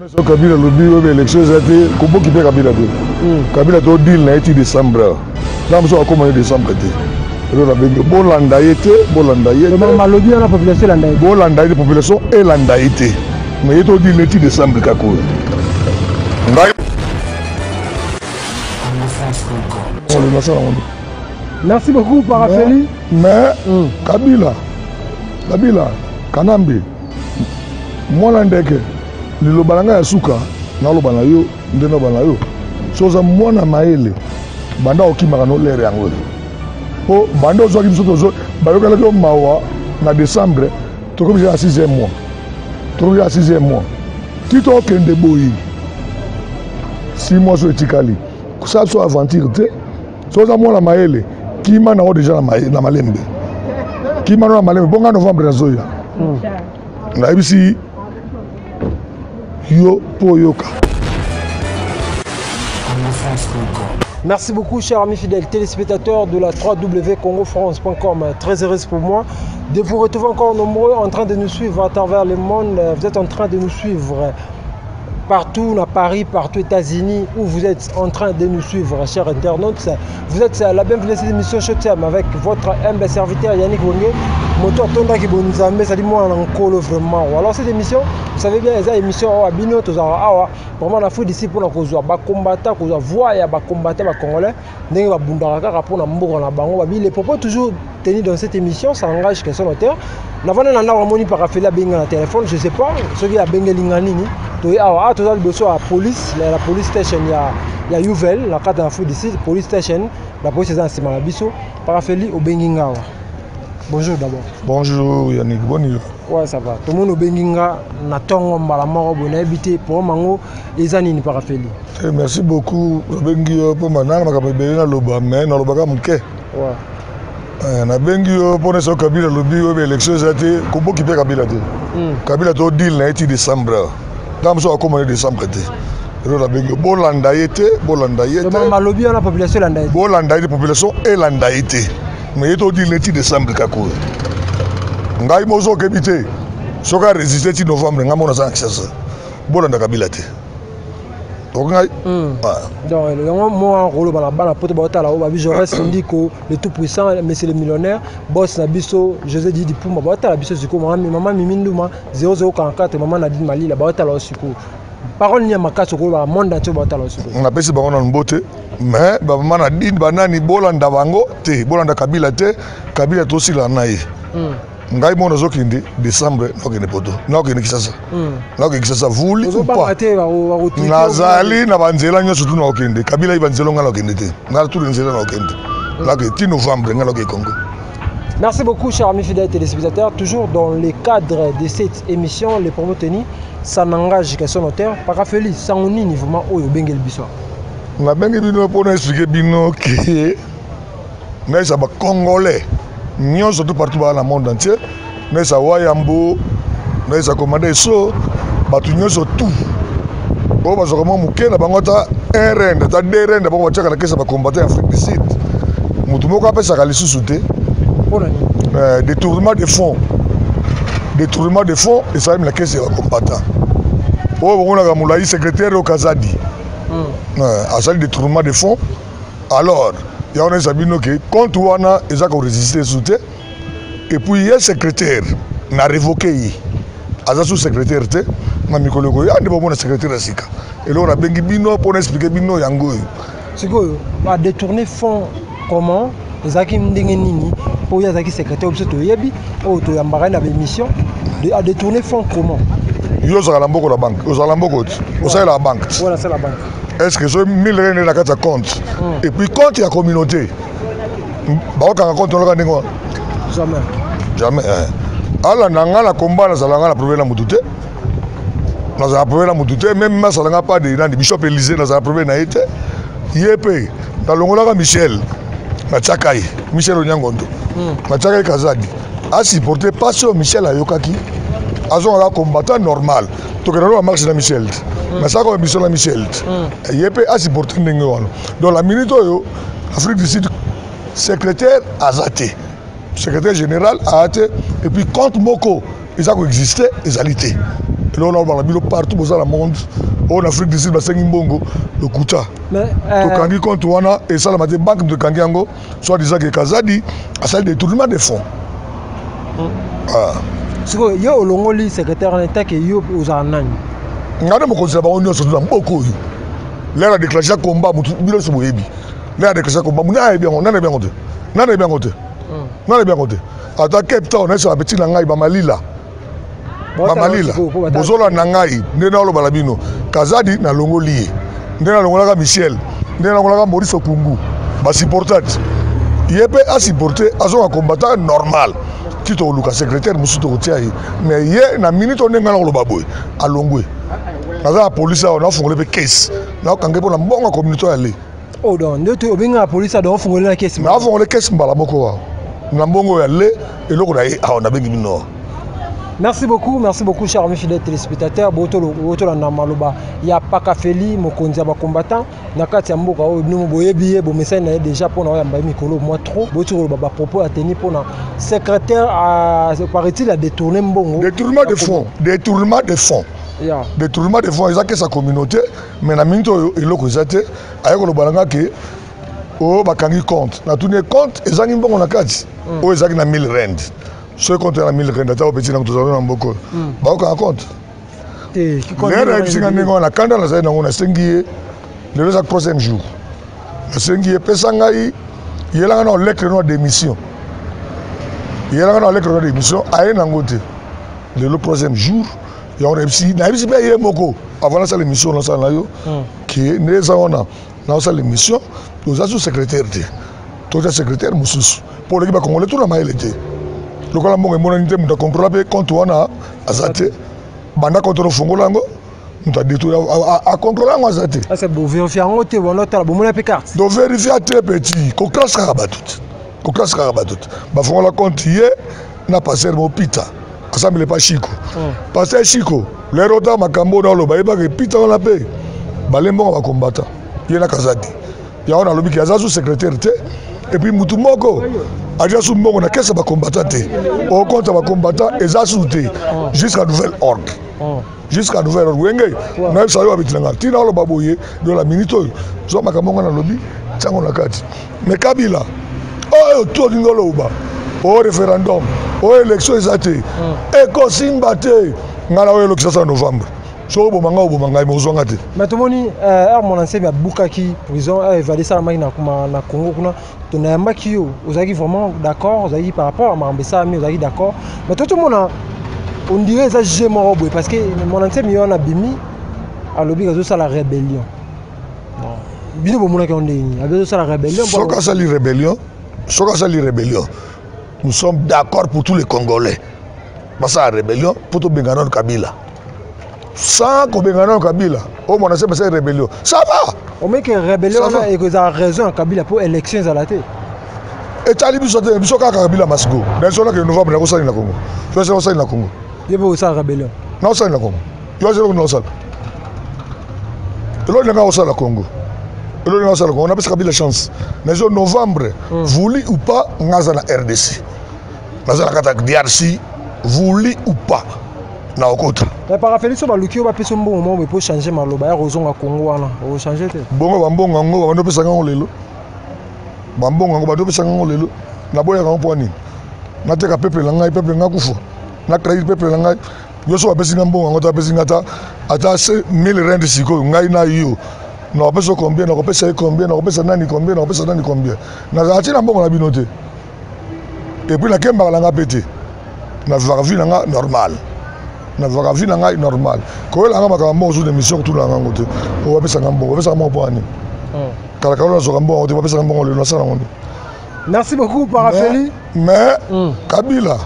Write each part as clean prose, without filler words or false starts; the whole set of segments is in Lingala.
So Kabila alobi oyo baélection eza te, koboki mpe Kabila te. Kabila to deal na ye ti décembre, na mosu akóma ye décembre te. Elo nabengi, bolanda ye te, bolanda ye te. Malobi wana, population elanda ye. Bolanda ye te, population elanda ye te, mais ye to deal na ye ti décembre kaka oyo. Ngai nasala yango. Merci beaucoup, Parafeli. Mais Kabila, Kabila Kanambe, mwana ndeke, liloba na ngai ya suka naloba na yo nde naloba na yo: so oza mwana mayele, banda okimaka no lere yango, mpo banda ozwaki biso, tozo bayokelaki yo mawa na décembre. Tokomi na sixième mois, tokomi na sixième mois. Ti tokende boye, 6 mois so etikali, kosala biso aventure te. So oza mwana mayele, kima nango déjà na malembe, kima no na malembe. Bonga novembre nazoya, nayebisi yo mpo oyoka. Merci beaucoup, chers amis fidèles téléspectateurs de la www.congofrance.com. Très heureuse pour moi de vous retrouver encore nombreux en train de nous suivre à travers le monde. Vous êtes en train de nous suivre partout à Paris, partout aux États-Unis, où vous êtes en train de nous suivre, chers internautes. Vous êtes la bienvenue à cette émission Showtime avec votre humble serviteur Yannick Wenge. Moto atondaki bonzambe, c'est moi en nkolo vraiment. Alors cette émission, vous savez bien, eza émission awa bino tozalaka awa vraiment na Afrique d'ici mpona kozwa bacombattants, kozwa voix ya bacombattants bacongolais, ndenge babundaka kaka mpona mboka na bango. Babi les propos toujours tenus dans cette émission, ça engage que son auteur. Navanda na ndako, amoni Parafeli abenga na téléphone, je sais pas soki abengeli nga nini. Toye awa, awa toza liboso ya police, la police station ya Uvel na kati ya Afrique du Sud. Police station, la police eza na nsima na biso. Parafeli, obengi nga awa, bonjour d'abord. Bonjour Yannick, boni? Ouais, ça va. Tomoni obengi nga na ntongo mbala moko boye, nayebi te problème yango eza nini, Parafeli. Eh, merci beaucoup. Nabengi yo mpo nanga makambo ebele naloba, mais nalobaka moke. Eh, nabengi yo mpona so Kabila alobi oyo baélection eza te, koboki mpe Kabila te. Kabila to deal na ye ti décembre, ntango mosu akóma ye décembre te. Elo nabengi yo, bolanda ye te, bolanda ye te. Malobi wana, population elanda ye. Bolanda ye te, population elanda ye te, mais ye to deal na ye ti décembre kaka oyo. Ngai mozo okebi te, soki aresiste ti novembre, ngai mona aza na Kinshasa. Bolanda Kabila te, okoki ngai. Ah. Donc yango mwa koloba na bana poto baotala oyo babi Jaurès Ndiko, le tout puissant, monsieur le millionnaire, boss na biso José Didi Pumba, baotala biso sikoyo. Mama Mimi Nduma 0044, mama Nadine Malila, baotala oyo sikoyo. Parole nini ya makasi okoloba monde entier baotala oyo sikoyo? Napesi bango nanu mbote, mais bamama Nadine, banani, bolanda bango te, bolanda Kabila te. Kabila tosila na ye. Ngai moko nazokende décembre, nakokende poto, nakokende Kisasa, nakokende Kisasa vuli ou ozobanga pas. Te bakotrike? Nazali na banzela nyonso tu, nakokende. Kabila ye banzela, ngai nakokende te. Ngai tu nzela nakokende, nakokende ti novembre, ngai nakokende Congo. Merci beaucoup, chers amis fidèles téléspectateurs. Toujours dans le cadre de cette émission, les propos tenus, ça n'engage que son auteur. Parafeli, sango nini vraiment oyo obengeli biso? Nabengi bino mpona expliquer bino ke nayesa bacongolais nyonso tout partout baa na monde entier, nayesa Wayambo, nayesa komanda eso, bato nyonso tout oyo bazwaka mwa moke na bango, ata 1 rand, ata 2 rand, bango batiaka na caisse ya bacombattants ya Afrique du Sud. Motu moko apesaka lisusu te. Mpona nini? Détournement de fonds, détournement de fonds esalemi na caisse ya bacombattants oyo bomonaka molai, secrétaire oyo Kazadi. Asali détournement de fonds. Alors yango nayesa bino ke compte wana eza korésister su te. Et puis ye secrétaire na révoqué ye, aza sous secrétaire te. Na mikolo ekoya nde bomona secrétaire ya sika. Eloko nabengi bino mpona expliquer bino yango oyo. Sikoyo badétourner fonds comment? Ezalaki ndenge nini? Mpo oyo azalaki secrétaire, biso toyebi, oyo toyambaka ye na baémission, adétourner fonds comment? Yo ozalaka na mboko na banque, ozala na mboko ti osalelaka banque ti? Wana asala banque. Est ce que soki 1000 rand na kati ya compte, et puis compte ya communauté, bakokanga compte oloka ndenge wana? Jamais. Jamais, eh. Alanda nga na komba, nazala nga na problème na mutu te, nazala na problème na mutu te. Même masala nga pas de nani, bishop Élysée, nazala na problème na ye te. Ye mpe nalongolaka Michel, natiaka ye Michel Onyangondo, natiaka ye Kazadi asupporte mpasi oyo Michel ayokaki, azongaka combattant normal. Tokenda no bamarche na Michel te, nasalaka bamission na Michel te. Ye mpe asupporte ndenge wana. Donc la minute oyo, Afrique du Sud, secrétaire aza te, secrétaire général aza te, et puis compte moko eza koexiste ezali te. Eloko na bino partout boza na monde oyo, na Afrique du Sud basengi mbongo, lokuta. Tokangi compte wana, esalama te. Banque moto ekangi yango, soit disant ke Kazadi asali détournement de fonds. Ah. Sikoyo yo olongoli secrétaire wana, etake yo ozala nani? Ngai nde mokonzi na bango nyonso na mboka oyo. L'heure ya déclencher combat, motu bino nyonso boyebi l'heure ya déclencher combat. Nani ayebi yango? Nani ayebi yango te? Nani ayebi yango te? Nani ayebi yango te? Ata Cape Town, nayesa bapeti na ngai bamalila, bamalila bozolanda ngai nde naoloba na bino. Kazadi nalongoli ye nde nalongolaka Michel, nde nalongolaka Maurice Okungu. Basupportate ye mpe asupporte, azonga combattant normal. Ti tokoluka secrétaire mosusu, tokotia ye. Mais ye na minute oyo ndenge ngai nakoloba boye, alongwe. Naza na polise awa, nafungole mpe kese, nakokange mpo na mbongo ya communauté ya le. Oh, donc nde to obengaka polise, donc ofungoli na kesi? Nafungole kese mbala moko awa na mbongo ya le eloko na ye awa, nabengi bino awa. Merci beaucoup, merci beaucoup, chers amis fidèles téléspectateurs. Botolo na maloba ya Pakafeli, mokonzi ya bacombattant na kati ya mboka oyo. Bino boyebi ye, bomesani na ye déjà mpona oyo yamba ye mikolo mwa trop. Boti koloba bapropos ya teni mpona secrétaire, paraît-il a détourné mbongo. Détournement de fonds, détournement de fonds. Détournement de fonds eza kesa communauté. Mais na minute oyo eloko eza te. Aye koloba na nga ke oyo bakangi compte. Natuni ye, compte ezangi mbongo na kati oyo ezalaki na 1000 rand. Soki compte na 1000 rand, ata opeti nango, tozali na mboka oyo, bakokanga compte? Te. Lelo ayebisi nga ndenge wana, kanda nazali nango, nasengi ye. Lelo eza troisième jour, nasengi ye, pesa ngai, yelanga na lettre no ya démission, yelanga na lettre no ya démission. Aye nango te. Lelo troisième jour yango, nayebisi mpe ye moko avant nasala émission, nasala na yo ke nde eza wana, naosala émission, toza sous secrétaire te, toza secrétaire mosusu mpo oleki bakongole tuna mayele te. Lokola mbongo emonani te, moto akontrola mpe compte wana aza te. Banda compte ofongola yango, moto adétour akontrola yango aza te. Ase bovérifie yango te, wana otala bomona mpe carte. Tovérifie te, petit. Koclasse kaka bato te, koclasse kaka bato te. Bafongola compte ye na pasteur Mopita, asambele pa Shiko, pasteur Shiko. Lero ta makambo oyo naoloba, yebaka epita wana mpe balembongo bakombata ye na Kazadi. Yango nalobi ke aza sous secrétaire te. Et puis mutu moko aza su mbongo na kesa bakombata te, au compte ya bakombata eza su te jusqu'à nouvel ordre, jusqu'à nouvel ordre. Wenge nayebisa yo, babeti na nga ntina oloba boye. Do la minute oyo, zwa makambo ngo nalobi, ntiango na kati. Mais Kabila oyo to olingi oloba o référendum, o élection eza te, ekosimba te. Ngai na oyo elokisa sa novembre, soki oboma ngai, oboma ngai, me ozwanga te. Mais tomoni heure Mwana Nsemi abukaki prison évadé esalamaki na Congo kuna, tonayambaki yo, ozalaki vraiment d'accord, ozalaki par rapport à makambo esalami, ozalaki d'accord. Mais to tomona, on dirait eza jeu moko boye, parce que Mwana Nsemi ye wana abimi, alobi azosala rébellion. Bon, bino bomonaki yango ndenge nini? Abi azosala rébellion. Soki asali rébellion, soki asali rébellion, nous sommes d'accord pour tous les Congolais basala rébellion mpo tobenga nano Kabila. Sans kobenga nano Kabila, oyo Mwana se basali rébellion, ça va. Omeke rébellion wana ekozala raison ya Kabila mpo élection ezala te. Etali biso te, biso kaka Kabila must go. Na biso nake novembre nakosali na Congo, yo asala osali na Congo. Ye mpe osala rébellion? Naosali na Congo, yo asala naosala eloko ndenge osala Congo, eloko ndenge osala Congo. Napesa Kabila chance na biso novembre, voulu ou pas. Nga aza na RDC, naza na kati ya DRC, voulu ou pas na okota. Mais Parafeli, so baluki yo, bapesa mbongo moko boye mpo change maloba ya kozonga Congo wana, ochange te? Bongo bambongo yango babandi opesanga yango lelo, bambongo yango bandi opesanga yango lelo, naboyaka yango mpo nini? Nateka peuple na ngai, peuple nga kufa, natrahir peuple na ngai? Yo so bapesi nga mbongo yango, ata bapesi nga ata 1000 rand sikoyo, ngai na yo nakopesa combien? Nakopesa ye combien? Nakopesa nani combien? Nakopesa nani combien? Nazala ntina mbongo na bino te. Et puis nakembaka na nga mpe te, navivaka vie na nga normal, navivaka vie na ngai normal. Koyela nga makambo mbongo sur émission, kotuna nga yango te. Oyo bapesanga mbongo, bapesaka mbongo mpo ani? Kala kala nazwaka mbongo yango te, bapesaka mbongo lelo, nasala yango nde. Merci beaucoup, Parafeli. Mais Kabila,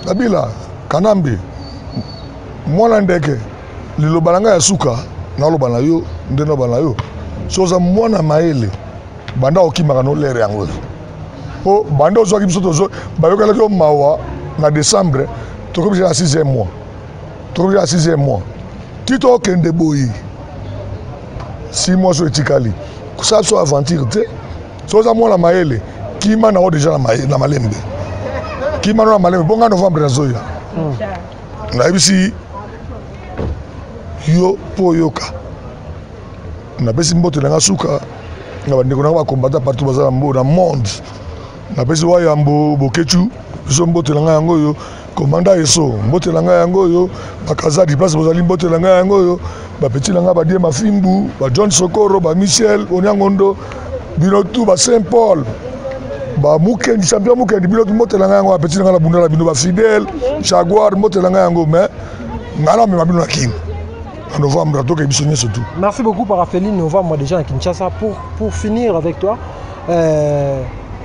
Kabila Kanambe, mwana ndeke, liloba na ngai ya suka naloba na yo nde naloba na yo: so oza mwana mayele, banda okimaka no lere yango, mpo banda ozwaki biso, tozo bayokelaki yo mawa na décembre, tokomi na sixième mois, tokomi na sixième mois. Ti tokende boye, 6 mois so etikali, kosala biso aventure te. So oza mwana mayele, kima nango déjà na malembe, kima no na malembe. Bonga novembre nazoya, nayebisi. Yo mpo oyoka, napesi mbote na nga suka na bandeko na nga bakombata partout baza na mbo na monde. Napesi wayambo Bokecu biso mbote na ngai yango oyo, komanda Eso mbote na ngai yango oyo, bakazadi place bozali mbote na ngai yango oyo, bapeti na ngai badie Mafimbu, baJohn Sokoro, baMichel Onyangondo, bino tu ba Saint Paul, bamukendi champion Mukendi, bino tu mbote na ngai yango, bapeti na ngai na bunda na bino, bafidèle Jaguar mbote na ngai yango. Mais ngai namema bino na Kini na novembre, toke biso nyonso tu. Merci beaucoup, Parafeli. Novembre déjà à Kinshasa. Pour finir avec toi,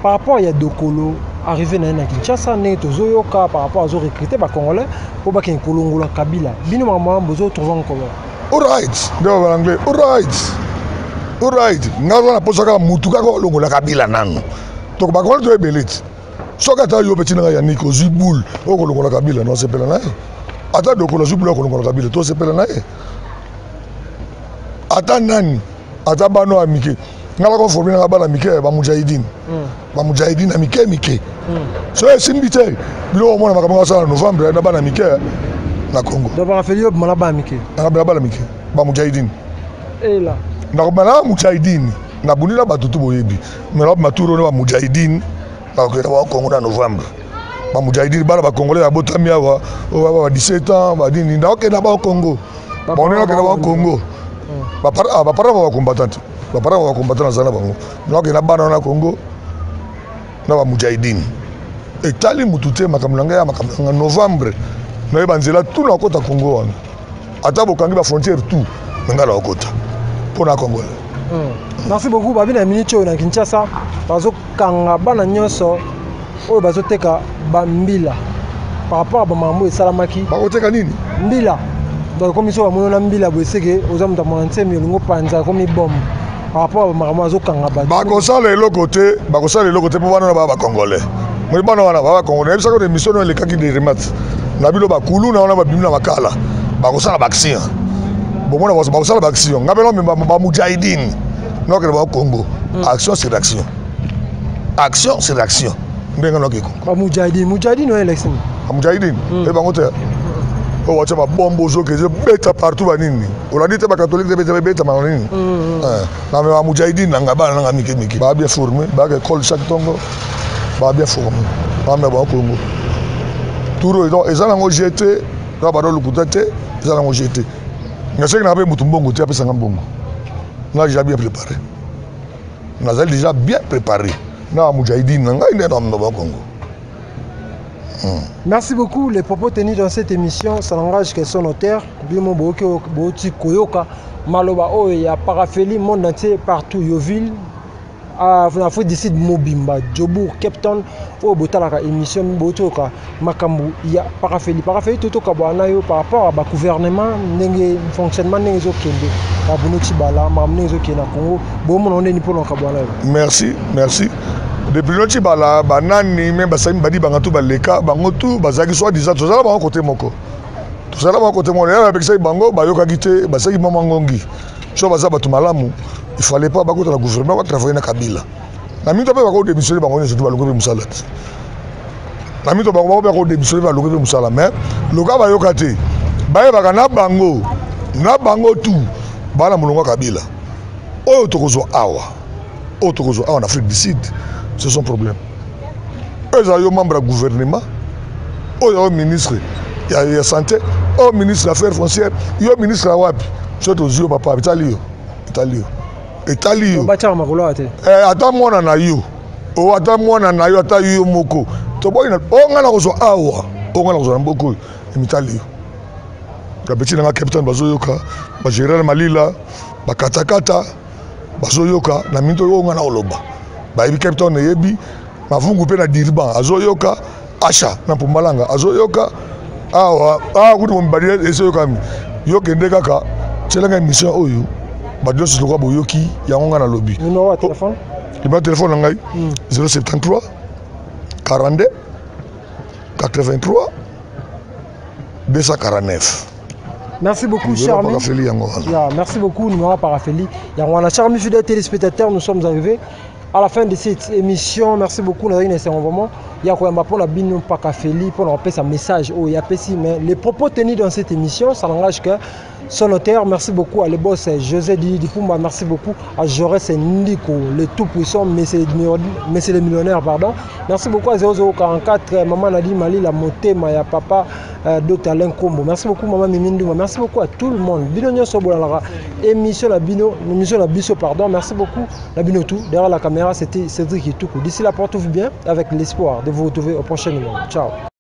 par rapport ya Dokolo arrivé na ye na Kinshasa, ndenge tozoyoka par rapport azo recruter bacongolais mpo bakende kolongola Kabila, bino makambo wana bozotrouva comment? Alright, nde ba anglais, alright, alright. Ngai wana posa kaka mutu kaka olongola Kabila nanu. Toko bakongole to ebele ti. Soki ata yo petit na ngai Yannick ozwi boule okolongola Kabila, nosepela na ye. Ata Dokolo azwi boule akolongola Kabila, tosepela na ye. Ata nani, ata bano ya mike, ngai nakoforme nanga bana mike, bamujahidine, bamujahidine ya mike mike. So esimbi te, biloko omona makambo nga asala na novembre na bana mike na Congo. Donc Parafeli, yo bimana bana mike? Na bana mike bamujahidine. Ela. Nakobima na mujahidine, nabundi na bato tu boyebi, me nabima turo na bamujahidine, bakokenda ba Congo na novembre. Bamujahidine, bana bacongolais babotami awa, oyo ba 17 ans banini, nakokenda ba Congo, bango nakokenda ba Congo. Bapara ba bacombattant, bapara ba bacombattant, naza na bango, nakokenda bana wana Congo na bamujahidine. Etali mutu te, makambo na ngai ya makambo na ngai novembre, nayeba nzela tu nakota Congo wana. Ata bokangi bafrontière tout, me ngai nakokota mpo na congolais. Merci beaucoup. Babi na minute oyo na Kinshasa bazokanga bana nyonso oyo bazoteka bambila par rapport a bamakambo esalamaki. Bakoteka nini? Mbila. Donc komi so bamoni na mbila boye, seke oza moto ya mwana nsemi, olingi opanza, ekomi bombe par rapport a bamakambo azokanga bato. Bakosala eloko te, bakosala eloko te, mpo bana wana baa bacongolais. Moi bana wana baa bacongolais. Nayebisaka na émission oyo elekaki de remat na bino, bakulu na wana babimi na makala, bakosala baaction, bomona bakosala baaction. Ngai mpe namema bamujahidine, nakokende bango Congo. Action sur action, action sur action, ndenge noke Congo. Bamujahidine, mujahidine oyo elakisi nini? Bamujahidine e bango te oyo watya babombe, ozoke ezobeta partout, banini, olandi te, bacatholique te, ebetama na nini. Na me bamujahidine nanga, bana nanga mike mike, baa bien formé, baaka école chaque ntongo, baa bien formé, bamema bango Congo. Tour oyo eza nango gt na bado lokuta te, eza nango gt. Naseki nanga mpe motu mbongo te apesanga mbongo, nga déjà bien préparé, nazali déjà bien préparé na bamujahidine na ngai nde na bango Congo. Merci beaucoup. Les propos tenus dans cette émission, ça n'engage que son auteur. Bimo boki boti koyoka maloba oyo ya Parafeli, monde entier partout Yoville na Afrique du Sud mobimba, Joburg, Cape Town, oyo botalaka émission, botoyoka makambo ya Parafeli. Parafeli, totokabwana na yo par rapport à bagouvernement, ndenge fonctionnement ndenge ezokende, babuno Tshibala, makambo ndenge ezokende na Congo, bomona ndeni mpona okabwana yo? Merci, merci. Depuis no Tshibala, banani me basali badi banga tu baleka bango tu bazalaki soi disant tozala bango kote moko, tozala bango kote moko. Ya bapekisaki bango, bayokaki te, basalaki mama ngongi. So baza bato malamu, il fallait pas bakota na gouvernement, batravaille na Kabila. Na mito mpe bakodémissionne bango nyonso tu, balongo mpe mosala te. Na mito bango bango mpe bakodémissionne, balongo mpe mosala. Mais loka bayoka te, bayebaka na bango, na bango tu bana molongo ya Kabila. Oyo tokozwa awa, oyo tokozwa awa na Afrique du Sud, c'est son problème. Oyo ezala yo membre ya gouvernement, oyo yo ministre ya santé, oyo ministre ya affaires foncières, yo ministre ya wapi, so tozwi yo papa, etali yo, etali yo, etali yo. Batiaka makolo awa te. Eh, ata mwana na yo o, ata mwana na yo, ata yo moko, toboyi na oyo ngai nakozwa awa, oyo ngai nakozwa na mboka oyo, emitali yo. Bapeti na nga capitaine bazoyoka, bagénéral Malila, bakatakata bazoyoka na minute oyo ngai nakoloba, bayebi Cape Town eyebi Mavungu mpe na Durban azoyoka, Asha na Mpumalanga azoyoka awa awa kutu mobali ezoyokami. Yo kende kaka tielanga émission oyo, bato nyonso lokola boyoki yango ngai nalobi. Numéro ya téléphone? Numéro ya téléphone na ngai, 073 42 83 249. Merci beaucoup, cher ami. Parafeli yango wana. Yeah, merci beaucoup, numéro Parafeli. Yango wana, cher amis fidèles téléspectateurs, nous sommes arrivés à la fin de cette émission. Merci beaucoup, Nazali Nessengo, vraiment. Ya koyamba mpona bino mpaka Feli mpona kopesa message oyo yapesi, mais les propos tenus dans cette émission, ça n'engage que son auteur. Merci beaucoup à le boss José Didi Pumba, merci beaucoup à Jaurès Ndiko, le tout puissant monsieur le millionnaire, pardon. Merci beaucoup à 0044 Maman Nadine Malila Motema ya papa Dr Alain Kombo. Merci beaucoup Maman Mimi Nduma. Merci beaucoup à tout le monde. Bino nyonso bolalaka émission la bino, émission la biso, pardon. Merci beaucoup la bino tout. Derrière la caméra, c'était Cédric Itoukou. D'ici là, portez-vous bien avec l'espoir de vous retrouver au prochain numéro. Ciao.